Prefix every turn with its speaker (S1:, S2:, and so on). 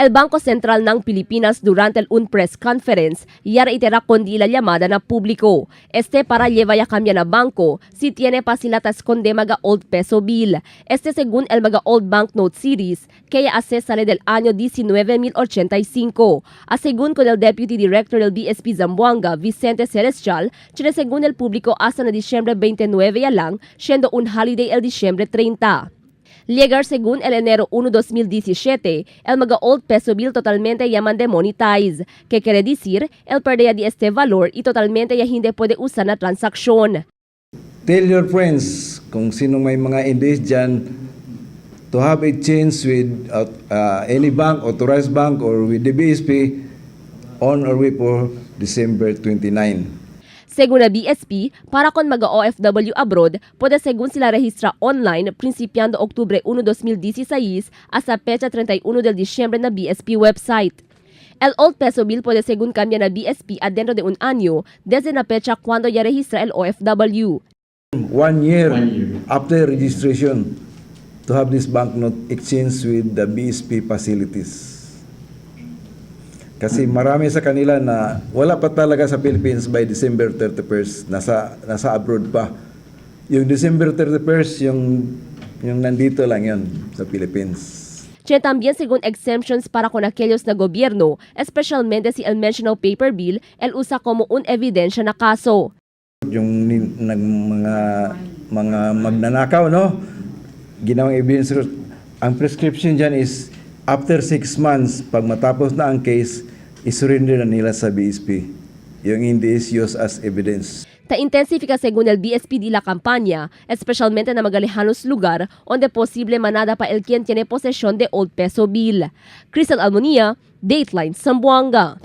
S1: El Banco Central ng Pilipinas, durante un press conference, ya reitera con la llamada na público. Este para lleva ya cambia na banco si tiene pa sila ta esconde mga old peso bill. Este según el mga old banknote series que ya hace sale del año 19.085. A según con el Deputy Director del BSP Zamboanga, Vicente Celestial, tiene según el público hasta na diciembre 29 ya lang, siendo un holiday el diciembre 30. Llegar según el enero 1, 2017, el mga old peso bill totalmente llaman demonetize, que quiere decir el pérdida de este valor y totalmente ya hindi puede usar na transacción.
S2: Tell your friends kung sino may mga NDS dyan to have a change with any bank, authorized bank or with the BSP on or before December 29.
S1: Según la BSP, para con mga OFW abroad, puede según sila registra online principiando octubre 1, 2016 hasta fecha 31 de diciembre na BSP website. El old peso bill puede según cambia na BSP adentro de un año desde la fecha cuando ya registra el OFW.
S2: One year,
S3: One year.
S2: After registration to have this banknote exchange with the BSP facilities. Kasi marami sa kanila na wala pa talaga sa Philippines by December 31st, nasa abroad pa. Yung December 31st, yung nandito lang yun sa Philippines.
S1: Tiene también según exemptions para con aquellos na gobierno, especialmente si el mencionado paper bill, el usa como un evidencia na kaso.
S2: Yung nag mga magnanakaw, no? Ginawang evidence. Ang prescription dyan is after 6 months, pag matapos na ang case, isurrender na nila sa BSP. Yung hindi is used as evidence.
S1: Ta intensifica según el BSP la campaña, especialmente na mga lejanos lugar donde posible manada pa el quien tiene posesión de old peso bill. Crystal Almonia, Dateline Zamboanga.